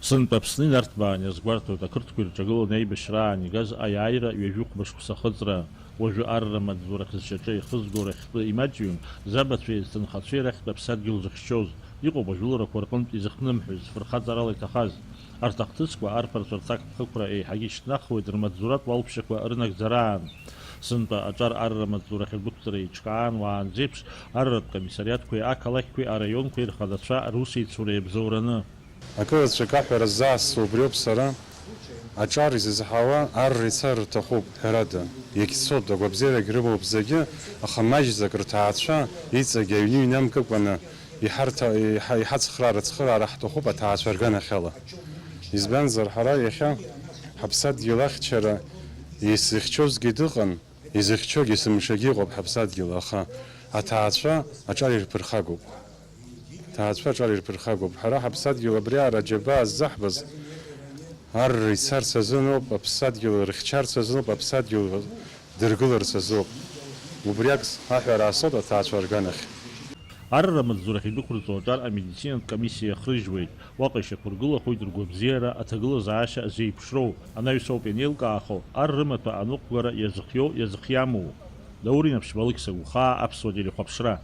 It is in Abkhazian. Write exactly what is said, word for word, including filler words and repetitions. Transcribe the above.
Сынтәа Аԥсны инарҭбаан иазгәарҭоит ақырҭқәа ирҿагыланы аибашьраан игаз аиааира ҩажәихәба шықәса ахыҵра. Уажәы арра маҵзура ахьызшьаҿа ихызго рахьтәы имаҷҩым, забацәеи зҭынхацәеи рахьтә аԥсадгьыл зыхьчоз, иҟоуп ажәыларақәа рҟынтә изыхнымҳәыз, фырхаҵарала иҭахаз. Арҭ ахҭысқәа арԥарцәа рҭакԥхықәра еиҳагьы ишьҭнахуеит рмаҵзуратә уалԥшьақәа рынагӡараан. Сынтәа аҿар арра маҵзура ахьыргәыдҵара еиҿкаан уаанӡеиԥш, арратә комиссариатқәеи ақалақьқәеи араионқәеи рхадацәа русеицура иабзоураны. Акы заҵәык аҳәара ззаасҵо убриоуп сара. Аҿар изызҳауа арра ицар рҭахуп, ҳәарада. Иагьцоит, агәабзиарагь рымоуп зегьы, аха маҷӡак рҭаацәа иҵегь аҩны иҩнамкыкәаны иҳарҭа-, иҳа-, иҳацхраа рыцхыраара ҳҭахуп аҭаацәа рганахьала. Избанзар, ҳара иахьа ҳаԥсадгьыл ахьчара изыхьчозгьы дыҟан, изыхьчогьы есымшагьы ыҟоуп ҳаԥсадгьыл, аха аҭаацәа аҿар ирԥырхагоуп. Ҭаацәа аҿар ирԥырхагоуп. Ҳара ҳаԥсадгьыл абриаҟара аџьабаа ззаҳбаз арра ицарц азыноуп, аԥсадгьыл рыхьчарц азыноуп, аԥсадгьыл дыргыларц азоуп. Убриак аҳәара ааслоит аҭаацәа рганахь. Арра маҵзура ахьдәықәырҵо аҿар амедицинатә комиссиа иахрыжьуеит. Уаҟа ишьақәыргылахоит ргәабзиара, аҭагылазаашьа азеиԥшроу. Анаҩсоуп ианеилкаахо, ар рымаҭәа аныҟәгара иазыхиоу, иазыхиамоу. Даур Инаԥшьба, Алықьса Гәхаа, Аԥсуа телехәаԥшра.